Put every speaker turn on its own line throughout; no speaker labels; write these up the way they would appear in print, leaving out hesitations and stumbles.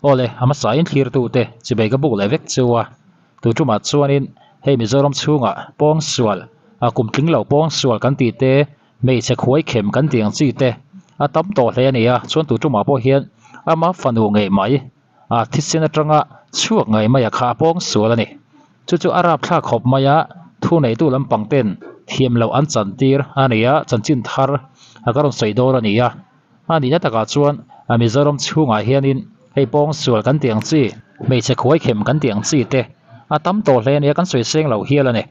Awle, a hmasain thlirtute chibei ka buk leh vek chu a. Tu tumah chuanin hei Mizoram chhungah pawngsual, a kum tling lo pawngsual kan tih te, hmeichhe khuai khem kan tih ang chi te a tam tawh hle a ni a. Chuan tu tumah pawh hian ama fanu ngei mai, a thisen atanga chhuak ngei mai a kha a pawngsual a ni. Chu chu a rapthlak khawp mai a, thuneitu lampang ten thiam loh an chantir a ni a, chanchin thar a ka rawn sawi dawn a ni a. A nihna takah chuan Mizoram chhungah hianin hei pawngsual kan tih ang chi, hmeichhe khuaikhem kan tih ang chi te a tam tawh hle a nia, kan sawi seng lo hial a ni.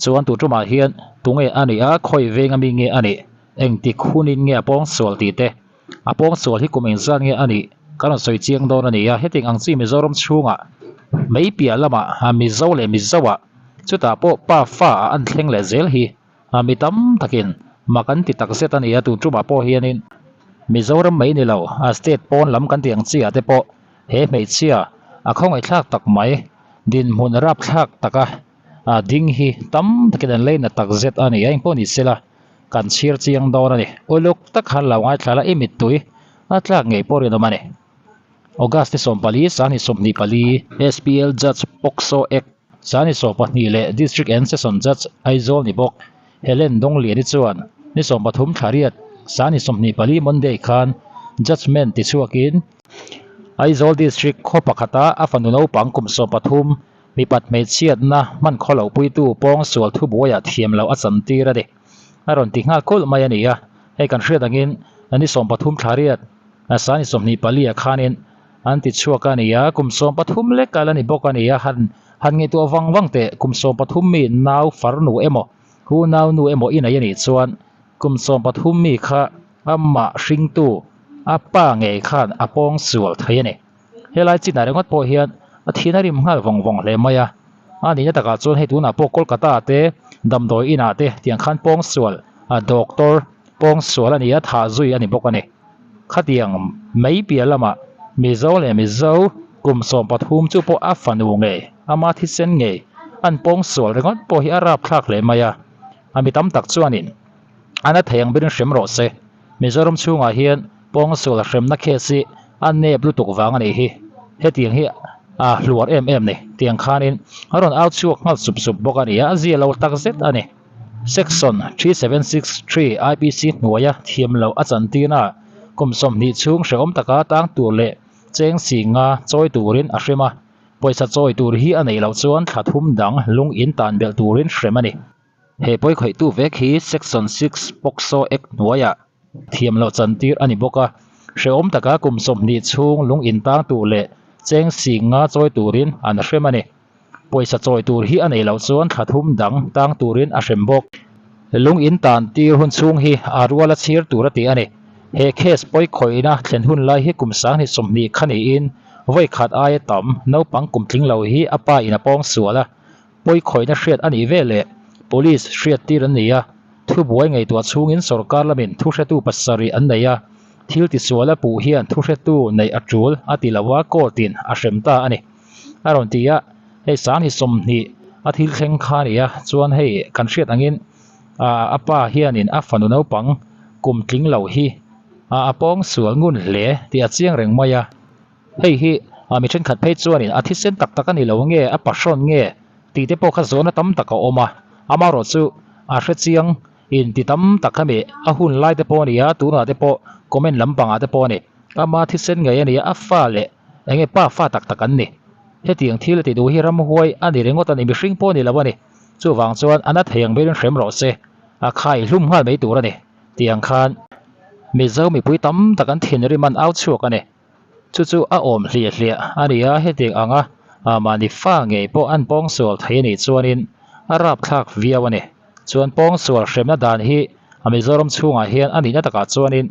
Chuan tu tumah hian tunge a nih a, khawi veng ami nge a nih, engtik hunin nge a pawngsual tih te, a pawngsual hi kum engzat nge a nih kan rawn sawi chiang dawn a ni a. Hetiang ang chi Mizoram chhungah mei piah lamah Mizo leh Mizoah chutah pawh pa fa ah an thleng leh zel hi A mi tam takin mak an ti tak zet a ni a, tun tumah pawh hianin Mizoram mai ni lo, a state pawn lam kan tih ang chiah te pawh he hmeichhia a khawngaihthlak tak mai, dinhmun rapthlak taka a ding hi tam takin an lei na tak zet a ni a, engpawh ni sela kan chhir chiang dawn a ni. Uluk tak khan lo ngaithla la, i mittui a tlak ngei pawh rinawm a ni. August ni 14, Sangni 24, SPL Judge POCSO Act Sangni 12 leh District and Session Judge Aizawl ni bawk Helen Dawngliani chuan ni 13 thla riat Sangni 24 Monday khan judgement tichhuakin Aizawl District khaw pakhata a fanu naupang kum 13 mipat hmeichhiatna hman khaw loh puitu pawngsual thubuaiah thiam loh a chantir a ni. A rawn ti nghal kulh mai a ni a, hei kan hriat angin ni 13 thla riat Sani 24 ah khanin an ti chhuak a ni a, kum 13 lek a la ni bawk a ni a, han han ngaihtuah vang vang teh, kum 13 mi nau farnu emaw, hu nau nu emaw i nei a nih chuan kum 13 mi kha amah hringtu a pa ngei khan a pawng sual thei a ni. Helai chinah ringawt pawh hian a thin a rim nghal vawng vawng hle mai a, a nihna takah chuan hei tunah pawh Kolkata te damdawi inah te tiang khan pawng sual a doctor pawng sual a ni a, thah zui a ni bawk a ni. Khatiang mai piah lamah Mizo leh Mizo kum 13 chu pawh a fanu ngei, ama thisen ngei an pawng sual ringawt pawh hi a rapthlak hle mai a, a mi tam tak chuanin a na thei ang berin hrem rawh se. Mizoram chhungah hian pawng sual hremna case hi a nep lutuk vang a nih hi. Hetiang hi a hluar em em ni. Tiang khanin a rawn au chhuak nghal sup sup bawk a ni a, a zia lo takzet a ni. Section 3763 IPC hnuaia thiam loh a chantirna kum 20 chhung hrehawm taka tang tur leh cheng si nga chawi turin a hrem a, pawisa chawi tur hi a neih loh chuan thla thum dang lung in tan belh turin hrem a ni. He pawi khawihtu vek hi Section 6 POCSO Act hnuaiah thiam loh chantir a ni bawk a, hrehawm taka kum 20 chhung lung in tang tur leh cheng si nga chawi turin an hrem a ni. Pawisa chawi tur hi a nei loh chuan thla thum dang tang turin a hrem bawk. Lung in tan tir hun chhung hi a rual a chhir tur a ti a ni. He case pawi khawihna thlen hun lai hi kum 20 kha niin vawi khat aia tam naupang kum tling lo hi a pa in a pawng sual a, pawi khawihna hriat a nih veleh police hriat tir an ni a, thubuai ngaihtuah chhungin sorkar lamin thuhretu pasarih an nei a, thil tisual a puh hian thuhretu neih a tul a ti lo a, court in a hrem ta a ni. A rawn ti a, hei 20 a thil thleng kha a ni a, chuan hei kan hriat angin ah a pa hianin a fanu naupang kum tling lo hi ah a pawng sual ngun hle tih a chiang reng mai a, hei hi ah mi thenkhat phei chuanin a thisen tak tak a ni lo nge a pahrawn nge tih te pawh kha zawhna tam tak a awm a, amaherawhchu chu a hre chiang in ti tam tak a mi a hun lai te pawh a ni a, tunah te pawh comment lampangah te pawh a ni, ama thisen ngei a ni a, a fa leh. Enge pa fa tak tak an ni. Hetiang thil a ti duh hi ramhuai a ni ringawt a ni, mihring pawh a ni lo a ni. Chuvang chuan a na thei ang berin hrem rawh se, a khai hlum nghal mai tur a ni. Tiang khan Mizo mipui tam tak an thinrim an au chhuak a ni. Chu chu a awm hliah hliah a ni a, hetiang anga mahni fa ngei pawh an pawngsual thei a nih chuanin a rapthlak viau a ni. Chuan pawngsual hremna dan hi a Mizoram chhungah hian a nihna takah chuanin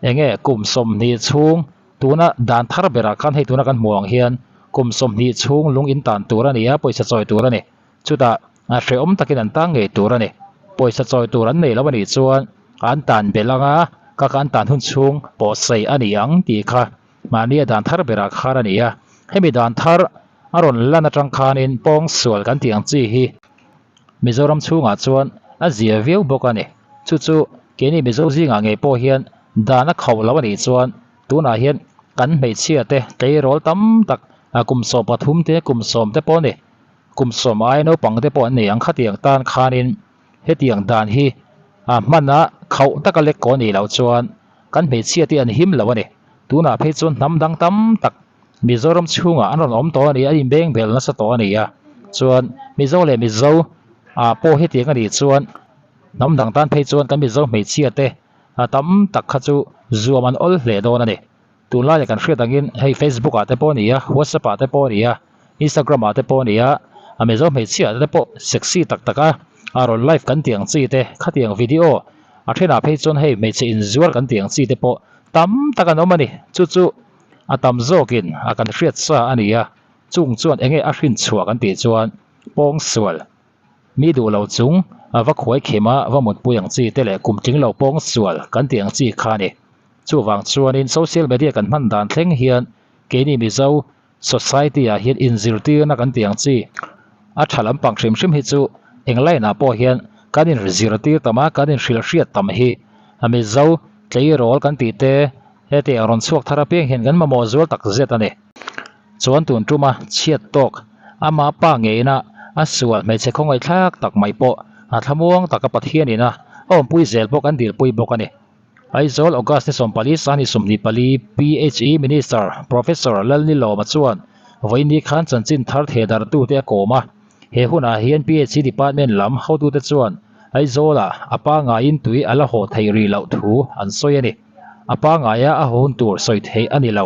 enge kum 20 chhung Tuna dan thar berah khan hei tuna kan hmuh ang hian kum 20 chhung lung in tan tur a ni a, pawisa chawi tur a ni. Chutah hrehawm takin an tang ngei tur a ni. Pawisa chawi tur an nei lo a nih chuan an tan belh ang a, ka ka an tan hun chhung pawh sei a ni ang tih kha mahnia dan thar berah khan a ni a. Hemi dan thar a rawn lan atang khanin pawngsual kan tih ang chi hi Mizoram chhungah chuan a zia viau bawk a ni. Chu chu keini Mizo zingah ngei pawh hian dan a khauh lo a nih chuan tunah hian Kan hmeichhia te tleirawl tam tak kum 13 te kum 10 te pawh a ni. Kum 10 aia naupang te pawh an nei ang khatiang tan khanin hetiang dan hi hman a khauh taka lek kaw nih loh chuan kan hmeichhia te an him lo a ni. Tunah phei chuan hnam dang tam tak Mizoram chhungah an rawn awm tawh a ni a, an inbeng bel nasa tawh a ni a. Chuan Mizo leh Mizo ah pawh hetiang a nih chuan hnam dang tan phei chuan kan Mizo hmeichhia te tam tak kha chu zuam an awl hle dawn a ni. Tunlai leh kan hriat angin hei Facebook ah te pawh a ni a, WhatsApp ah te pawh a ni a, Instagram ah te pawh a ni a, a Mizo hmeichhia te pawh sexy tak tak a a rawn live kan tih ang chi te khatiang video a thenah phei chuan hei hmeichhe inzuar kan tih ang chi te pawh tam tak an awm a ni. Chu chu a tam zawkin a kan hriat sa a ni a, chung chuan enge a hrin chhuah kan tih chuan pawngsual mi duh lo chung a va khuai khem a va mutpui ang chi te leh kum tling lo pawngsual kan tih ang chi kha a ni. Chuvang chuanin social media kan hman dan thleng hian keini Mizo society ah hian inzirtirna kan tih ang chi a tha lampang hrim hrim hi chu eng line ah pawh hian kan inzirtir tam a, kan inhrilhhriat tam hi a Mizo tleirawl kan tih te Hetiang rawn chhuak thar apiang hian kan mamawh zual tak zet a ni. Chuan tun tuma chhiat tawk ama pa ngeina a sual hmeichhe khawngaihthlak tak mai pawh a thlamuang taka Pathian ina a awmpui zel pawh kan dilpui bawk a ni. Aizawl August ni 14 sani 24 PHE Minister Professor Lalnilawma chuan vawiin khan chanchin thar thehdarhtute a kawm a. He hunah hian PHE Department lam hotute chuan Aizawlah a pangaiin tui a la haw theih rih loh thu an sawi a ni. A pangaia a haw hun tur sawi theih a ni lo.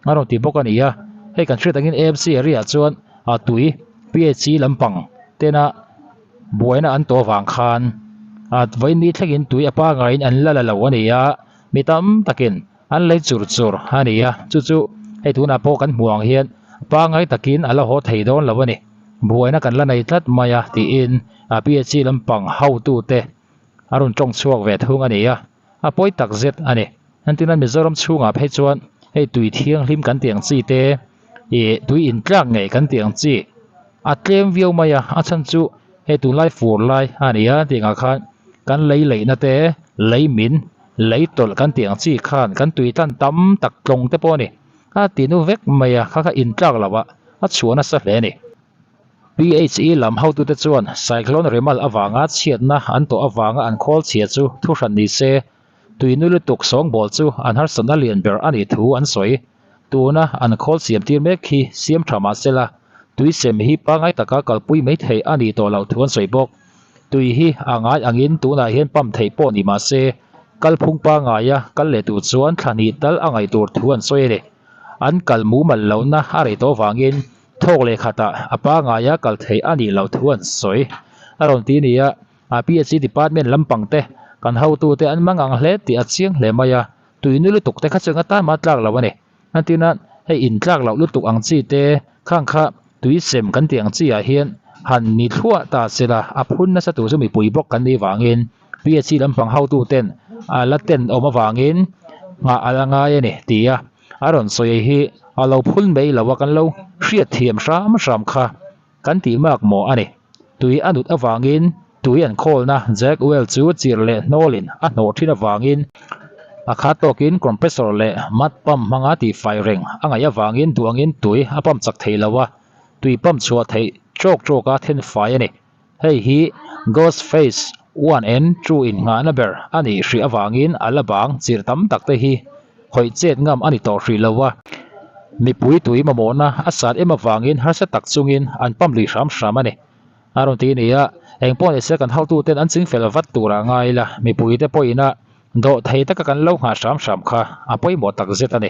A rawn ti bawk a ni a, hei kan hriat angin AMC area chuan a tui PHE lampang tena buaina an tawh vang khan a vawiin ni thlengin tui a pangaiin an la la lo a ni a, mi tam takin an lei chur chur a ni a, chu chu hei tunah pawh kan hmuh ang hian pangai takin a la haw thei dawn lo a ni. Buaina kan la nei tlat mai a tiin a PHE lampang hotute a rawn tawng chhuak ve thung a ni a. A pawi tak zet a ni. Entirna Mizoram chhungah phei chuan hei tui thianghlim kan tih ang chi te ih tui intlak ngei kan tih ang chi a tlem viau mai a, a chhan chu hei tunlai fur lai a ni a tih angah khan kan lei leihna te lei min lei tawlh kan tih ang chi khan kan tui tlan tam tak tlawng te pawh a ni. A ti nu vek mai a, kha kha intlak loh a a chhuah nasa hle a ni. PHE lam hotute chuan Cyclone Remal avanga chhiatna an tawh avanga an khawl chhia chu thuhran ni se, tuinu lutuk sawngbawl chu an harsatna lian ber a nih thu an sawi. Tuna an khawl siam tir mek hi siam tha mah sela, tui sem hi pangngai taka kalpui mai theih a nih tawh loh thu an sawi bawk. Tui hi a ngai angin tunah hian pump theih pawh ni mah se, kalphung pangngaia kal leh tur chuan thla hnih tal a ngaih tur thu an sawi a ni. An kal mumal lohna a rei tawh avangin Thawk leh khatah a pangaia kal theih a nih loh thu an sawi. A rawn ti nia, a PHE department lampang te kan hotute an mang ang hle tih a chiang hle mai a, tuinu lutuk te kha chu eng atan mah tlak lo a ni. Entirna, hei intlak loh lutuk ang chi te khang kha tui sem kan tih ang chi ah hian han ni thluah ta se la, a phun nasa tur chu mipui bawk kan nih vangin PHE lampang hotuten a la ten awm avangin nghah a la ngai a ni ti a. A rawn sawi hi a lo phul mai lo a, kan lo hriat thiam hram hram kha kan tih mak maw a ni. Tui a nut avangin tui an khawlna Jack Well chu chirh leh hnawlin a hnawh thin avangin a khat tawkin compressor leh mud pump hmanga tihfai reng a ngaih avangin duangin tui a pump chak thei lo a, tui pump chhuah theih trawk trawka thenfai a ni. Hei hi Ghost Face 1 and 2 innghahna ber a nih hrih avangin a la bang chirh tam tak te hi hawi chet ngam a ni tawh hrih lo a. Mipui tui mamawhna a sat em avangin harsa tak chungin an pump lui hram hram a ni. A rawn ti nia, eng pawh nise kan hotuten an chingfel vat turah ngai ila, mipuite pawhina dawh thei taka kan lo nghah hram hram kha a pawimawh takzet a ni.